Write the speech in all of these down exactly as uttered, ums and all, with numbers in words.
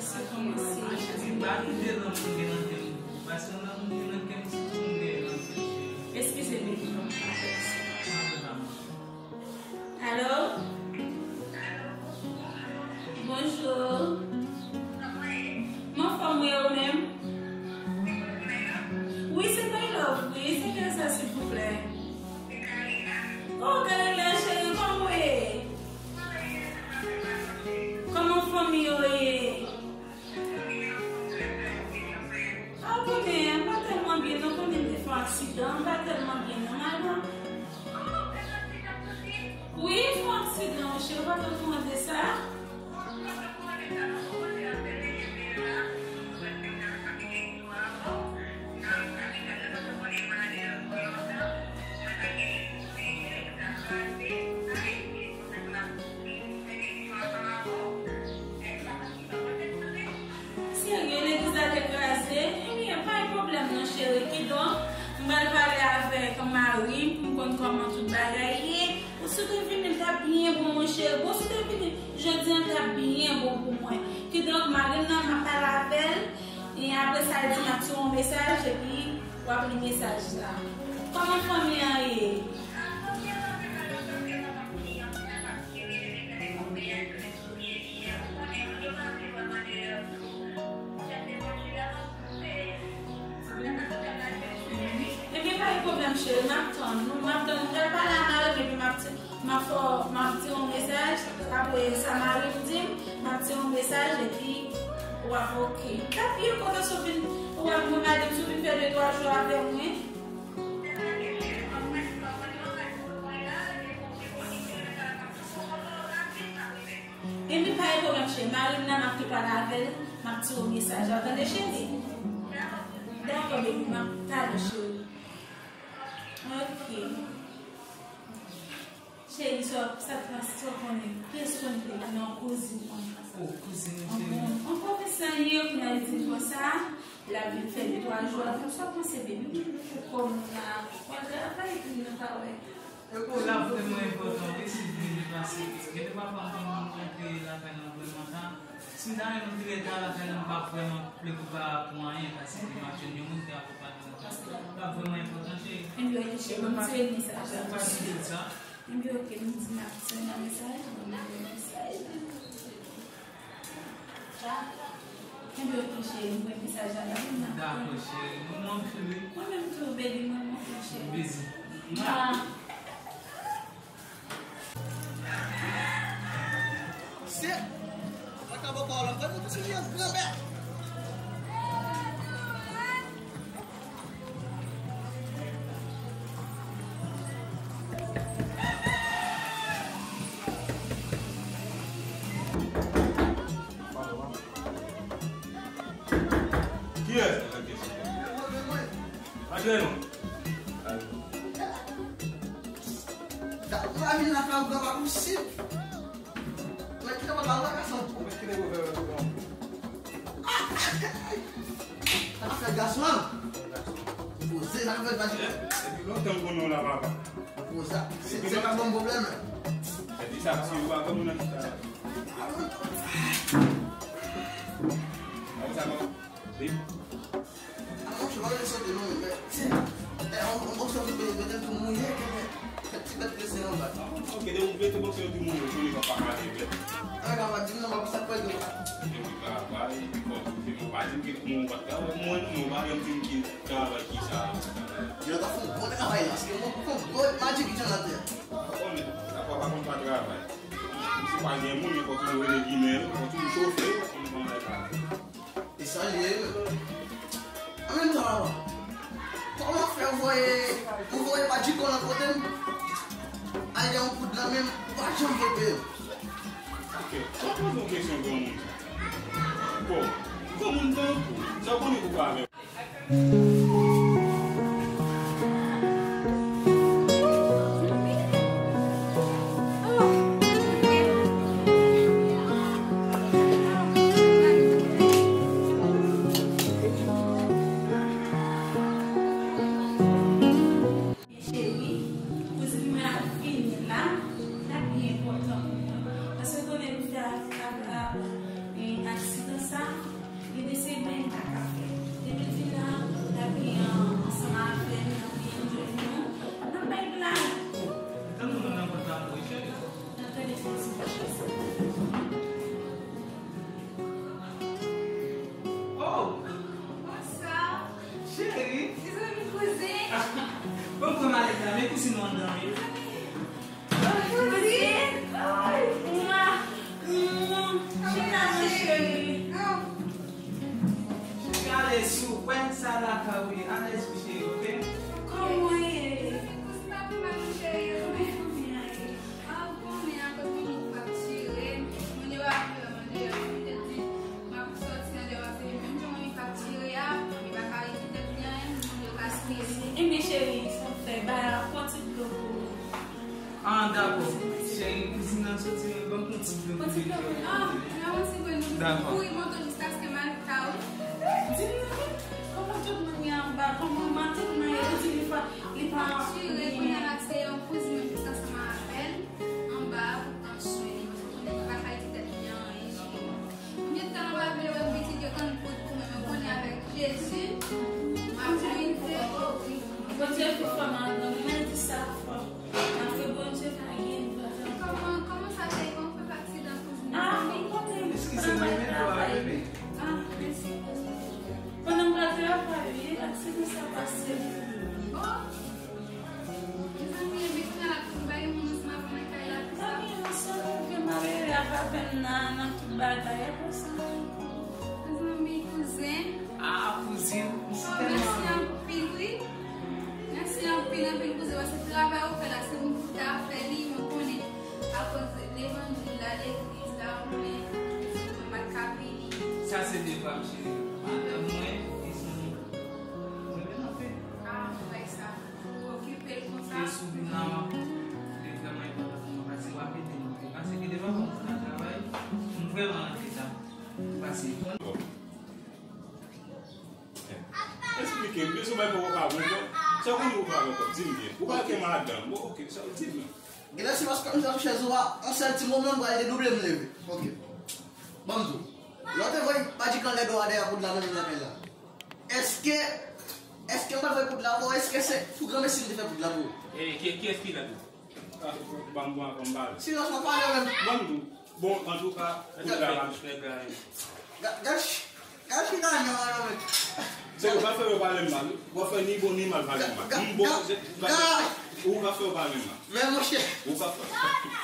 Sa kòmanse. Cheri, pa kite lanmou gen nan kè m. Paske lanmou gen nan kè m, se pou m gen nan kè m, cheri. Eskize, baby, m pa fè sa. Alo? Bonjou. M anfòm, wi, ou menm? Wi, se My Love, wi. Se kiyès sa, silvouplè? Oh, Karina, cheri, kòman w ye? Kòman fanmi yo ye? Ah, ou konnen, m pa tèlman byen, non, konnen m te fè yon aksidan, m pa tèlman byen, non, madanm. Wi, m fè yon aksidan, wi, cheri, ou pa t ap mande sa. Serye, legliz la te kraze? Ebyen, pa gen pwoblèm non, cheri. Kidonk, m pral pale avèk mari m pou m konn kòman tout bagay ye. Ou si w te vini, l t ap byen bon, mon cheri. Bon, si w te vini jodi a, l t ap byen bon pou mwen. Kidonk, mari m nan, m ap pale avè l. E apre sa, l di m ap tire yon mesaj, epi w ap li mesaj la. Kòman fanmi an ye? Ebyen, pa gen pwoblèm, cheri. M ap tann nou. M ap tann nou. M pral pale a mari m, epi m ap, m ap fè, m ap tire yon mesaj. Apre sa mari m di m, m ap tire yon mesaj, epi w ap oke. M t ap byen kontan si w vin, w ap mwen, madanm, si w vin fè de twa jou avè mwen. Ebyen, pa gen pwoblèm, cheri. Mari m nan, m ap tou pale avè l, m ap tire yon mesaj la, tande, cheri? Dakò, baby, m ap tande, cheri. Ok. Cheri, sa, sa, sa, sa w konnen, pyès konnen nan kouzin an. Oh, kouzin, cheri. An, an, an pwofesè li ye, kounye a li di m konsa. L ap vin fè de twa jou avè m. Sa w panse, baby? Ou menm pou kò w la, w al travay, epi nou pa wè. L ap vrèman enpòtan, wi, si w vle li pase. Gen de pafwa, m konn monte lakay lan vrèman ta. Si m ta renmen trè ta lakay lan, m p ap vrèman preokipe pou anyen, paske m ap jwenn yon moun ki akonpanye mwen. L ap vrèman enpòtan, cheri. Enben, ok, cheri, m tire mesaj la. Pa kite sa. Enben, ok, m di m ap tire nan mesaj, m di mesaj. Enben, ok, cheri, m voye mesaj la, m ap tann. Dakò, cheri. Mwen, mwen, cheri. Mwen menm tou, baby, mwen, mwen tou, cheri. Busy. Ah. Se, mwen ka bò pa w la, fè nou ti yon gran bèt. Kiyès? Antre non. Gad, ou pa vin lakay ou, pa posib. Mwen ki kapab al lakay sa. Ou mèt kite yo fè yo. Sa ka fè gason an. Poze, sa ka fè gason. Depi lontan m konnen w la, papa. Poze. Se, se pa bon pwoblèm. Se di sa, paske yo pa konn moun nan ki sa. Apre sa, kòman? Wi. A, monchè, pa vle sote non, men, se, e, on, on bòksè ki mete l tou mouye, kenbe, fè ti bèt prese anba. A, ok, de ou mete bòksè tou mouye, ou konnen pa pale bèt. A, ka pa di m non, pa sa kwè gen. Epi travay, epi fò ou fè, ou pa di m ke mwen ou pa t travay, mwen non, ou pa janm di m ki travay, ki sa. Yo ta fè yon bon travay la, paske mwen, mwen, bon, maji ki jan la te. Ou konnen, sa pa, pa konn pa travay. Si pa gen moun, yo konn toujou rele ginen, yo konn toujou chofe, yo konn ban bagay. E sa l ye, wi. An menm tan, kòman w fè voye, ou voye pa djikò nan kote m? Al gen yon kout nan men m, ou pa janm vle peye m. Ok, sa w poze yon kesyon granmoun sa? Bon, granmoun tankou w, sa w konnen pou w pa avè m? Cheri, kouzin mwen ap vini la, l ap byen enpòtan pou mwen. Paske konnen m fè a, a, a, Aksidan sa, li de se blag li pa ka fè. Depi l vin la, l ap gen ansanm avè n, l ap gen enjoy nou, n ap bay blag. Tann nou nan pòt la, wi, cheri. N ap tande ti mizik sa. Oh! Bonsoir. Cheri. Kizanmi kouzen? Bon, kòman ale la? Men kouzin nou anndan, wi. Kouzen. Ay. Mwa. Mwa. Chita, cheri. Gade sou, wè sa la ka wi. Alèz wi, cheri, oke? Kòman w ye? Kouzen pa pi mal, cheri. Kòman w ye? Ah, ou konnen, akoz moun yo pa tire, moun yo ap fè manje, yo te di, m ap sòti andeyò, se menm jan mwen faktire a, li pa ka rete tèt li anyen, moun yo ka strese. Ebyen, cheri, sa fè, ba, pran ti dlo pou ou. Ah, dakò. Cheri, kouzin nan soti, men ban m pran ti dlo pou li. Pran ti dlo pou li. Ah, la, yon ti dlo pou li. Dakò. Kouri monte jiskaske m al ta ou. Di m, kòman tout moun ye anba, kòman matant mwen ye, li di li pa, li pa. Faktire, kounye a la, se yon kouzin mwen jis ansanm avè l. Anba a pou pran swen li. Mwen konnen li pa ka ede tèt li anyen, cheri. Mwen gentan anba vle wè pitit yo tann poud pou mwen. Mwen konnen avèk Jezi, m ap rive. Bondye pi fò, madanm. Mwen di sa fò. Paske Bondye pa gen dwa. Kòman, kòman sa te ye? Kòman fè aksidan kouzin? Ah, mwen konnen. Eskize mwen, men travay, bebe. Ah, mèsi. Pandan m pral travay, aksidan sa pase. Oh! Mezanmi, ebyen kounye a la pou m bay moun ansanm avè m nan kay la, tout sa. Zanmi, nou sou vye malere ak avè m nan, nan tout bagay, apre sa. Mezanmi, kouzen. Ah, kouzin, m Oh, mèsi tèlman anpil, wi. Mèsi anpil, anpil, kouzen, paske travay ou fè la, se moun ki ta fè li, mwen konnen. Akoz levanjil la, legliz la, ou konnen, mwen pa t ka vini. Sa se devwa m, cheri. Madanm mwen, e zanmi mwen. Mwen menm nan fè. Ah, ou bay sa. Ou okipe l konsa. E sou vin la, w ap li vrèman enpòtan pou mwen, paske w ap ede m anpil. Paske devan kòm sa travay, m vrèman nan eta. Paske Esplike m, gen sou bagay ou pa konprann. Sa w konnen ou pa konprann, di m byen. Ou pa gen madanm, bon, oke, sa w di m nan. Genlè se paske m t ap sou chèz ou a, yon sèl ti moman m pral dedouble m leve. Oke. Ban m di w. Lè w te voye majikan lèd ou a dèyè poud la nan men lakay la. Èske, èske m pa t voye poud la pou ou? Èske se pou granmesi m te fè poud la pou ou? E, ki, kiyès ki lèd ou? Ah, ban m, ban m, ban m pale. Silans, mwen pale menm. Ban m di w. Bon, antouka, poud la pa. Ga-, gad, gad chita nèg la, non, men. Se ou ka fè yo pale m mal, wi. Ou ka fè ni bon ni mal pale m mal. M bon, se, ou ka fè yo pale m mal. Men monchè. Ou ka fè,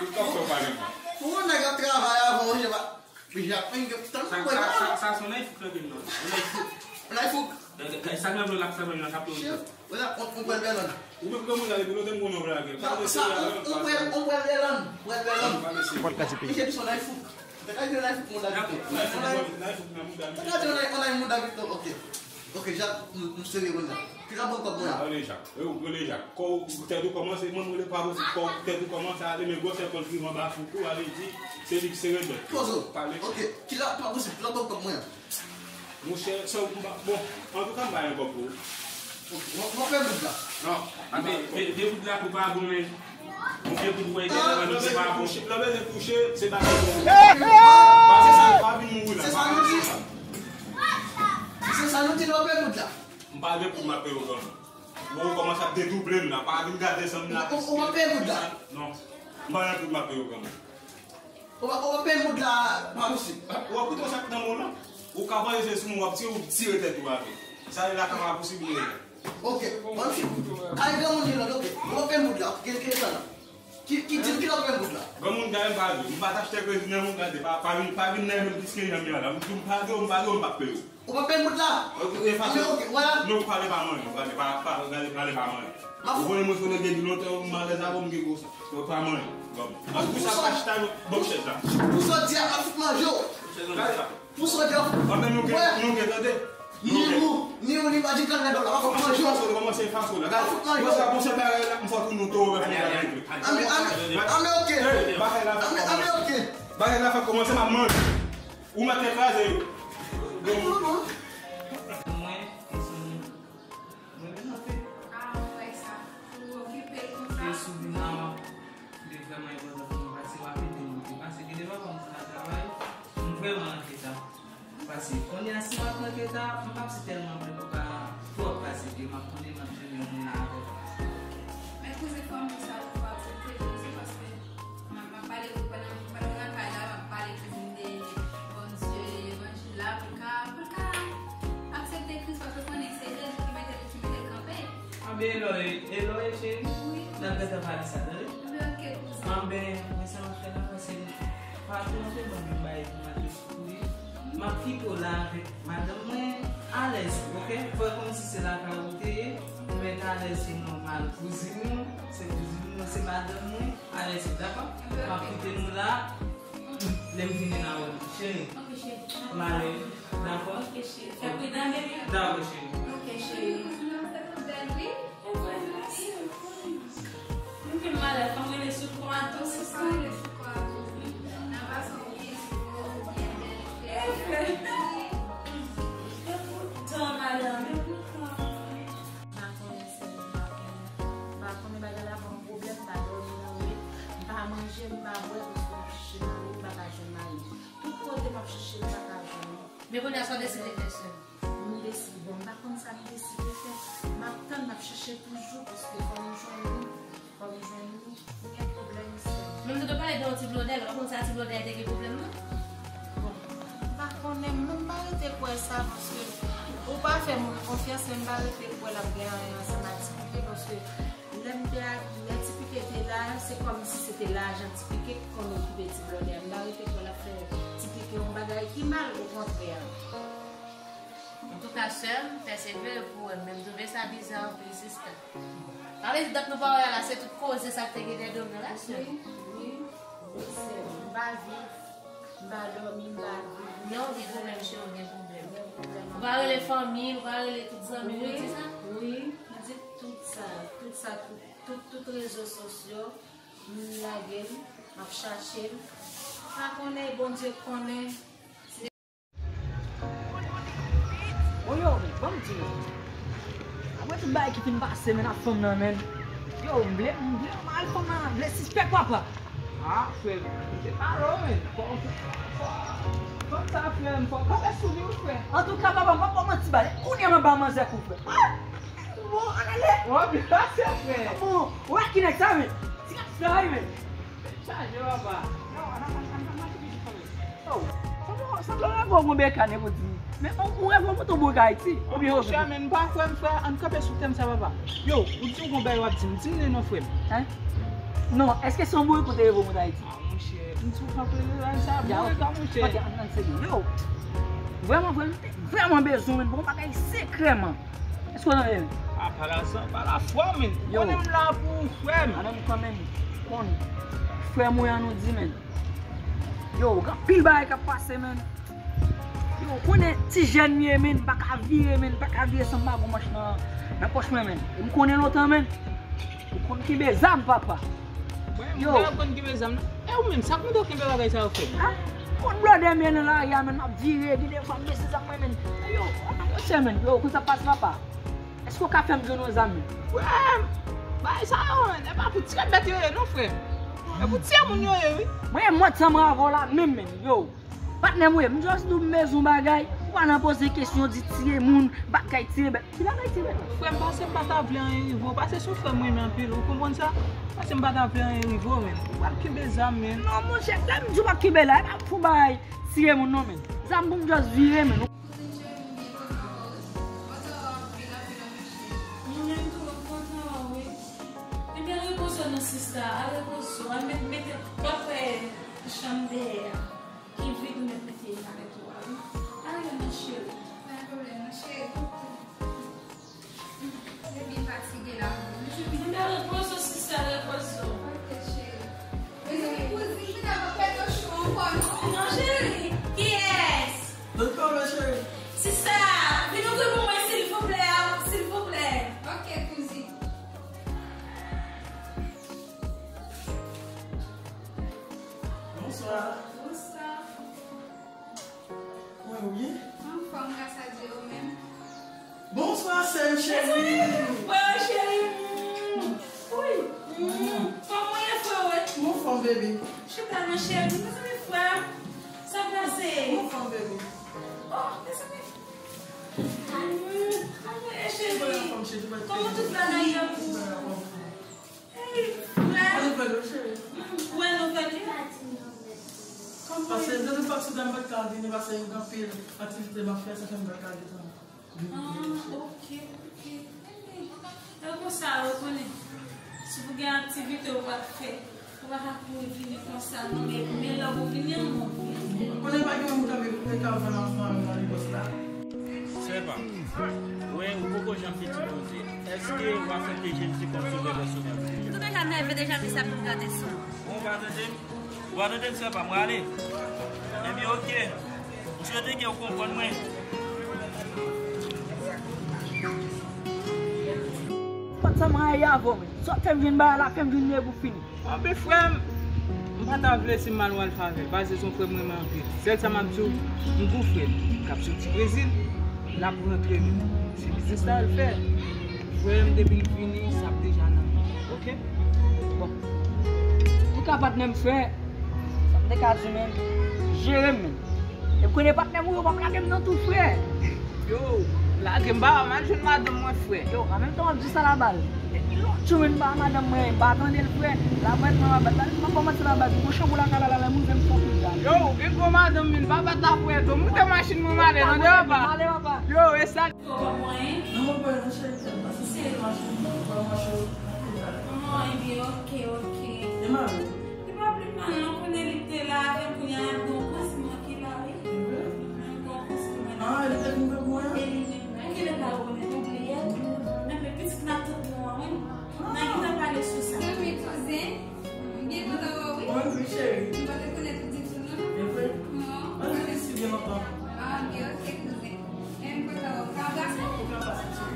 ou ka fè yo pale m mal. Pou yon nèg ap travay avè w, monchè, pa, Jacqueline, tann sa, sa, sa, sa se yon nèg fouk nan men m nan. Yon nèg fouk. Yon nèg fouk. Sa k nan vle l ap sa menm nan, sa pou yon. Chèf, ou la, on, on pwèl bèlòn. Ou menm granmoun la, depi lontan m konnen w blagè. Pa de sa, serye avè m, on pwèl, on pwèl bèlòn, pwèl bèlòn. Pa de serye. Misye di se on nèg fouk. Te ka di on nèg fouk, moun David. Dakò, on nèg fouk nan moun David. Te ka di on nèg, on nèg moun David, non, oke. Oke, Jak, m, m serye kounye a. Ki la ban kòb mwen an? Tande, Jak. E ou, rele Jak. Kò w, tèt ou kòmanse, mwen, m rele pa posib. Kò w, tèt ou kòmanse ale, men gwosè kò l ki anba fouk ou, ale di, se li ki sere dwèt. Poze w. Pale. Oke, ki la, pa posib, ki la ban kòb mwen an? Monchè, sa w, m pa, bon, antouka, m pa gen kòb pou ou. Oke, w ap, w ap fè bout la. Non, ate, de, de bout la pou pa goumen. Ou gen pou wè, gen lè nou se pa bon. Lè w bezwen kouche, se pa bon. Pase sa, pa vin mouri la. Se sa nou di. Se sa nou di, nou ap fè bout la. M pa gen pou m ap peye w granmoun. Bon, ou kòmanse ap dedouble m la, pa vin gade zanmi la. Ou, ou, ou ap peye bout la? Non, m pa gen pou m ap peye w granmoun. Ou pa, ou pa peye poud la, pa posib. W ap koute yon sak nan men w lan. Ou ka panse se sou mwen w ap tire, ou tire tèt ou avè l. Sa la ka pa posib, mwen. Oke, bon, kay granmoun li la, oke. Ou pa peye poud la, oke, kite sa la. Ki, ki di l ki lè w peye poud la? Granmoun, gade m pa vle. M pa t achte kredi nan men w, gade, pa, pa vin, pa vin nan men m plis ke jan m ye a la. M di w m pa vle, m pa vle, m pa peye w. Ou pa peye poud la? Oke, e fason. Oke, oke, wala. Non, pale pa manyen, gade, pa, pa, gade, pale pa manyen. Ou konnen mwen se yon nèg depi lontan, m alèz avè w, m gen gwo san. Mwen pa manyen. Bon. Pou sa, pa chita non, ban m chèz la. Pou sa w di a, m ap fout manje w. Gade sa. Pou sa w di a. Anben nou gen, nou gen, tande. Ni ou, ni ou, ni Magic Land la, m ap fout manje w. Fason, kòman se fason la? Gade. M ap fout manje w. Bon, sa, bon, se bagay la, m fò tounen w toro, mèt mwen gade. Anbe, anbe, anbe, oke. Anbe, anbe, oke. Bagay la fè kòmanse, m ap manje. Ou mèt kraze yo. Mwen, e zanmi mwen menm nan fè. Ah, ou wè sa. Ou okipe l konsa. E sou vin la, w ap, li vrèman enpòtan pou mwen, paske w ap ede m, paske gen de papa m di nan travay, m vrèman nan eta. Pase kounye a, si m ap rantre ta, m p ap si tèlman vle pou ka twòp pase ke m ap konnen m ap jwenn yon moun avè l. Men kouzen, fanmi sa, fò aksepte Jezi, paske m ap, m ap pale, pandan, pandan m nan kay la, m ap pale kouzin de Bondye, levanjil la, pou l ka, pou l ka aksepte Kris, paske konnen se Jezi ki mete l, ki mete l kanpe. Anben, Eloy, Eloy, cheri, wi, n ap gentan pale sa, tande? Anben, ok, kouzen. Anben, men sa m ap fè la, paske pa twò fè ban m yon bagay pou m al kouri. M ap kite w la avèk madanm mwen, alèz, ok? Fè kòmsi se lakay ou te ye, ou mèt alèz, se nòmal. Kouzin ou, se kouzin ou, se madanm mwen, alèz, dakò? M ap kite nou la, lè m vini n a wè nou, cheri. Ok, cheri. M ale, dakò? Ok, cheri. Fè pridan, baby. Dakò, cheri. Ok, cheri. Kouzin ou, se tout bèl, wi. Mwen fè malè, fò m rele sou kò a tou, sista. Nan fason byen gwo, byen bèl, fè. E poutan, madanm, e poutan. M pa konnen sè, m pa konnen. M pa konnen bagay la ban m pwoblèm, m pa dòmi nan nwit, m pa manje, m pa bwè, paske m ap chèche mari m, m pa ka jwenn mari m. Tout kote m ap chèche l, m pa ka jwenn li. Men kounye a sa w deside fè, sè m? M deside, bon, m pa konn sa m deside fè. M ap tann, m ap chèche toujou, paske fò m jwenn li, fò m jwenn li. M gen pwoblèm, sè m. Men m te pale de yon ti blòdè, l pa konn sa ti blòdè a te gen pwoblèm, non? Bon, m pa konnen, mwen m pa rete kwè sa, paske ou pa fè moun konfyans, men m pa rete kwè l ap gen anyen ansanm ak Ti Pike, paske lè m te a, lè Ti Pike te la, se kòmsi se te lajan Ti Pike ki konn okipe ti blòdè a. M pa rete kwè l ap fè Ti Pike yon bagay ki mal, okontrè. Antouka, sè m, pèsevere pou wè m, men m twouve sa biza anpil, sista. Sa vle di, dat nou pa wè a la, se tout koze sa k te gen nan do m nan la, sè m. Wi, wi, wi, sè m. M pa viv, m pa dòmi, m pa viv. Non, ou gen pwoblèm, cheri, ou gen pwoblèm. Ou pa rele fanmi, ou pa rele tout zanmi, ou di sa? Wi, m di tout sa, tout sa, tout, tout, tout rezo sosyo, m lage l, m ap chache l. Pa konnen, Bondye konnen. Bon, yo, men, ban m di nou. Apre tout bagay ki fin pase, men, ak fanm nan, men. Yo, m vle, m vle anmari fanm nan, m vle sispèk, papa. Ah, frè m, se pa lò, men. Fò, fò, fanm sa, frè m, fò kanpe sou li, wi, frè. Antouka, papa, m p ap ba w manti, ba, kounye a m ap ba manzè kou, frè. Ah! Bon, ann ale. Bon, byen pase, frè. Bon, ou wè ki nèg sa, men? Ti nèg sa, wi, men. Chaje, papa. Yo, ann, ann, ann, ann mache piti kanmenm. Yo, sanble w reve w gon bèkane pou di. Men ou, ou reve w moute w bouk Ayiti, oubyen ou... Monchè, men m pa kwè m, frè, ann kanpe sou tèm sa, papa. Yo, ou di w gon bagay w ap di m, di m li non, frè m. Hein? Non, èske se yon bourik ou te reve w moute Ayiti? Ah, monchè, m di w kanpe la sa, bourik la, monchè. Ok, ann, ann serye. Yo, vrèman, vrèman, m te vrèman bezwen w, men, bon, bagay sekrèman. Èske w tande m? Ah, pa la san, pa la fwa, men. Ou konnen m la pou ou, frè m. Madanm kanmenm, konn frè m ou ye, ann nou di, men. Yo, gen anpil bagay k ap pase, men. Yo, ou konnen ti jèn m ye, men, m pa ka vire, men, m pa ka vire san m pa gon manch nan, nan pòch mwen, men. E m konnen lontan, men. Ou konn kenbe zam, papa. Mwen, m pa konn kenbe zam, non. E ou menm, sa k mande w kenbe bagay sa yo, frè m? Ah, konn blòdè m ye nan lari a, men, m ap vire, gen de fwa m bese zam mwen, men. Yo, monchè, men, yo, konn sa k pase, papa? Èske w ka fè m jwenn yon zam, men? Frè m, bagay sa yo, men, e pa pou tire bèt yo ye, non, frè m. E pou tire moun yo ye, wi. Mwen, mwen, mòd sa m avè w la, menm, men, yo. Patnè m, wi, m just di w m bezwen yon bagay. Ou pa nan poze kesyon, di tire moun, bagay tire bèt. Ki bagay tire bèt? Frè m, pase m pa ta vle anyen rive w. Pase se yon frè m renmen anpil, ou konprann sa? Pase m pa ta vle anyen rive w, men. Ou pral kenbe zam, men. Non, monchè, lè m di w m ap kenbe la, e pa pou bagay tire moun, non, men. Zam pou m just vire, men. Kouzin cheri, m byen kontan wè w. M kontan wè w anpil, anpil, anpil, cheri. Mwen menm tou, mwen kontan wè w, wi. Ebyen, repoze w non, sista, al repoze w, al met, mete, w ap wè chanm dèyè a. Ki vid ou mèt mete avèk ou a, wi. Al non, cheri. Pa gen pwoblèm, non, cheri. Depi fatige la, wi. Mwen ta repoze w, sista, repoze w. Ok, cheri. Mezanmi, kouzin, mwen ta pèdi cho ankò, non? Non, cheri. Kiyès? Dokta, cheri. Sista, vin ouvri pou mwen, silvouplè, silvouplè. Ok, kouzin. Bonswa. Bonswa. Kòman w ye? Anfòm, gras a Dye, ou menm? Bonswa, sè m cheri. Frè cheri. Wi. Kòman w ye, frè, wi? M anfòm, bebe. Chita non, cheri. Mezanmi, frè. Sa pase? M anfòm, bebe. Oh, mezanmi. Anmwey, cheri. Kòman tout bagay ye pou ou? Hey, frè. Ou wè nouvèl yo? Paske de tout fason, m pa t ka vini, paske gen anpil aktivite m ap fè, sa fè m pa t ka desann. Ah, ok, ok. Ebyen, e konsa, ou konnen, si w gen aktivite ou pa fè, ou pa ka kouri vini konsa, non, men, men lè ou vini an, mwen vini. Konnen pa gen moun k ap, k ap vann anfan nan negòs la. Sè pa, wè, ou poko janm fiti poze. Èske w aksepte Jezi kòm Sovè pèsonèl ou? Tou deja nève deja, men sa pou gade son. Bon, ou pa tande m? Ou pa tande m, sè pa m, ale. Ebyen, ok. M swete ke w konprann mwen. Konn sa m rayi avè w, men. Sa w fè m jwenn bagay la, fè m jwenn li pou fini. Anpil frè m, m pa ta vle si m mal w al favè, paske se yon frè m renmen anpil. Sèl sa m ap di w, m gon frè m k ap soti Brezil, l ap rantre, men se biznis la l fè. Frè m, depi l vini, sa ap deja nan men, ok? Bon. Antouka, patnè m, frè, sa m te ka di w, men, jere m, men. E konnen patnè m ou yo p ap lage m nan tou, frè. Yo, lage m, ba, m al jwenn madanm mwen, frè. Yo, an menm tan w ap di sa la, ba l. Depi lòt jou, men, m ba madanm mwen, m pa tande l, frè. La, mwen, mwen, mwen, mwen, mwen kòmanse la, ba l. Gon chanpou lakay la, la, la, mouze m fòk li gade. Yo, ou gen gwo madanm, men, pa bat la, frè. Yo, moute machin mwen, m ale, tande, papa. M ale, papa. Yo, e sa. Ou pa mwen? Non, mwen pa nan cheri, tèt, paske se machin, mwen pa mache, mwen pa mache. Mwen, ebyen, ok, ok. E mari? Li pa pli mal, non, konnen li te la avè m, kounye a, l ap gen yon kousin mwen ki la, wi. Li vre? Yon kousin mwen. Ah, li te vin fè pou mwen? E li menm, men ki lè pa rekonèt, ou bliye l? Men, men pitit matant nou an, wi. N a gentan pale sou sa. Mwen, wi, kouzen. M byen kontan wè w, wi. Mwen, wi, cheri. M pa te konèt ou ditou, non. E vre? Non. Mwen, wi, si gen lontan. Ah, ok, ok, kouzen. M kontan wè w. Ka pase? Ou ka pase, cheri.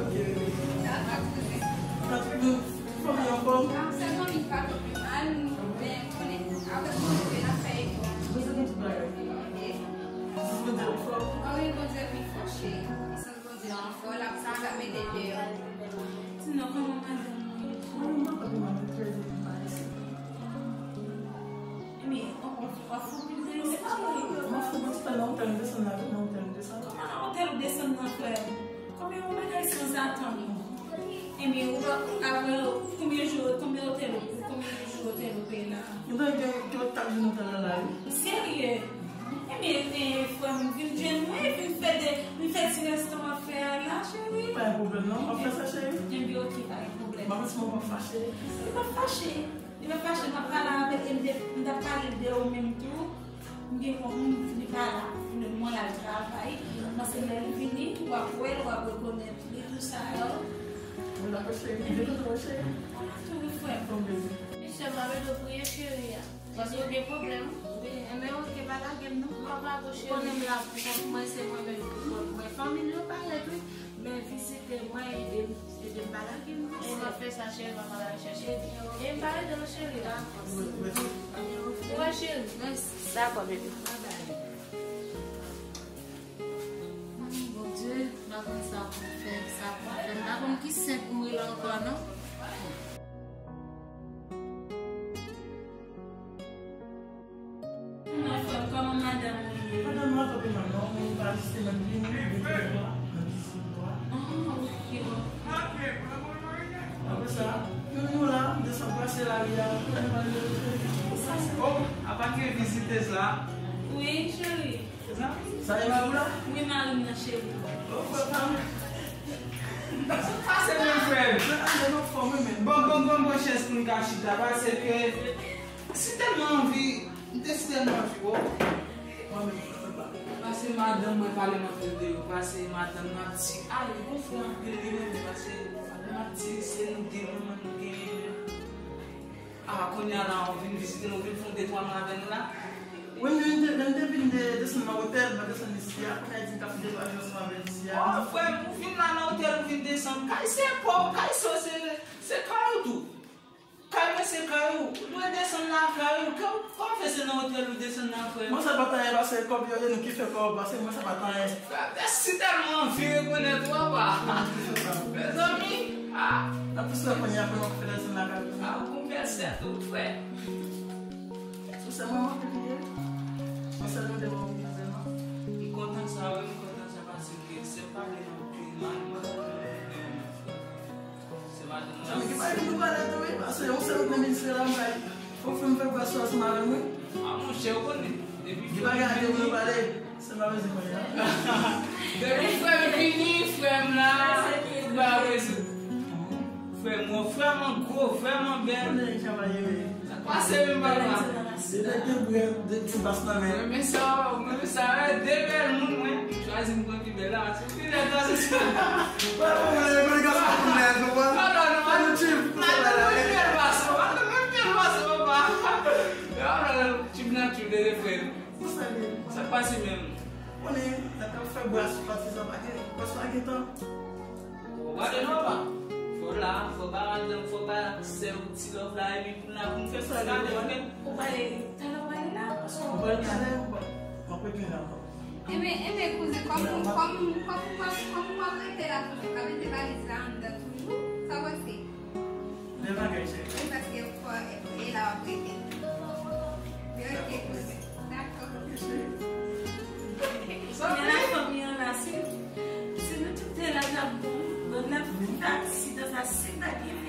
Ok, bebe. Dakò, kouzen. Sa tout bon? Fanmi anfòm? Ah, sèlman li pa twò pi mal, men konnen, avèk Bondye, n ap fè efò. Bondye gen tout bagay. Ok. Bondye pi fò. Ah wi, Bondye pi fò, cheri. Bondye an fò, l ap sa, l ap mete deyò. Sinon, kòman madanm mwen ye? Mwen, mwen pa gen madanm, trè byen, pa isi. Ebyen, w ap, w ap fè pil de respè. Mwen fè pil de respè nan otèl, m desann la, nan otèl, m desann. Kòman nan otèl ou desann nan, frè? Kòman yon bagay sanzatann? Ebyen, ou pa, ou ka wè konbyen jou, konbyen otèl ou, konbyen jou otèl ou peye la? Mwen gen, gen, gen tak vin otèl la, la, wi. Serye? Ebyen, eh, frè m, vin jwenn mwen, vin fè de, vin fè ti resto w ap fè a la, cheri. Pa gen pwoblèm, non. W ap fè sa, cheri? Ebyen, ok, pa gen pwoblèm. M ap si mwen pa fache. Li pa fache. Li pa fache, m ap pale avè l, e m te, m t ap pale de ou menm tou. M gen yon moun, li pa la, mwen l al travay. M panse lè l vini, w ap wè l, w ap rekonèt li, tou sa yo. Mwen la, cheri, m te kontan, cheri. Mwen la tou, wi, frè m. Bon, bebe. Mesye, m ap ede w priye cheri a. Paske w gen pwoblèm. Wi, enben, ok, pa lage m non. Papa, gon cheri. Ou konnen m la pou kont mwen, se mwen menm pou kont mwen. Fanmi m yo parèt, wi. Men vizite mwen, ede m, ede m pa lage m non. E m ap fè sa, cheri, papa la chèche. E m pa ede w, cheri. Dakò. Ou wè, cheri? Mèsi. Dakò, bebe. Bye bye. Bondye, m pa konn sa pou m fè, sa pou m fè. M pa konn ki sen pou m rele ankò, non. Kòman madanm ou ye? Madanm mwen pa pi mal non, men li pa asiste nan vini, li te la nan vizit mwen. Ah, ok, ok. Apre sa, nou, nou la, m desann pase lari a, nou pale de... Oh, apa gen vizitèz la? Wi, cheri. Sa e mari w la? Wi, mari m nan, cheri. Oh, frè pa m. Pase men frè m. Mwen ande nan fòm, wi, men. Bon, bon, bon, bon chèz pou n ka chita, paske si tèlman anvi, m te si tèlman anvi, oh. Mwen menm, frè pa m. Pase madanm mwen pale m anpil de yo, pase madanm nan ap di, ay, gon frè anpil li renmen, pase madanm ap di, se nou de manman nou genyen. Ah, kounye a la, ou vin vizite nou, ou vin fè yon de twa mwa avè nou la? Wi, men m te, men m te vin de, desann nan otèl, mwen desann isi a. Kounye a, di m ka fè de twa jou ansanm avè l isi a. Oh, frè m, ou vin la nan otèl, ou vin desann. Kay se pa w, kay sa se, se kay ou tou. Kay mwen se kay ou. Ou dwe desann lakay ou. Kòman fè se nan otèl ou desann la, frè m? Mwen sa pa t anyen, paske kòb yo, e nou ki fè kòb, paske mwen sa pa t anyen. Frè m, si tèlman anvi rekonèt ou, apa. Mezanmi, ah. Nan plis la kounye a, frè m ap fè lèzon lakay ou. Ah, ou konfèse tou, frè. Sou sè mwen, mwen pi pye. Mwen sèl mwen te mwen pi pye, non. Sa vle di pa gen pou pale tou, wi, paske yon sèl nan minis la, m bay. Fòk fè m fè bras ansanm avè m, wi. A, monchè, ou konnen. Depi fè m vini. Gen bagay pou nou pale. Se pa bezwen konnen, non? Depi frè m vini, frè m la, tout bagay rezoud. Frè m, yon frè m an gwo, frè m an bèl. Konnen chavay yo ye. Sa k pase menm, papa? Se nèg ki bwè de ti bas nan men. Mwen men sa, mwen men sa, de bèl moun, mwen. Chwazi m pran pi bèl la. Pi bèl la, se sa. Wè, wè, wè, wè, gason pou lèd, ou konprann? Madanm, madanm, madanm, mwen bèl gason, madanm, mwen bèl gason, papa. Madanm, tchip nan tchip, de frè. Sa k pase menm? Konnen, nan kap fè bras patizan pa gen, bras pa gen tan. Ou pa gen nòmal. Fò la, fò ba madanm, fò ba sè ou ti love la, epi pou n la, pou n fè sa, ou konnen. Ou pale, talè ou pale la, paske ou pale talè, ou pa, ou pa gen la. Enben, enben, kouzen, kòm, kòm, kòm, kòm, kòm w ap rete la toujou, w ap mete valiz la anndan toujou, sa w panse? Bèl bagay, cheri. Wi, paske fò, e la w ap rete. Men ok, kouzen. Dakò. Konnen la fanmi an la, si, si nou tout te la, n ap bon, bon, n ap viv aksidan sa, si ta gen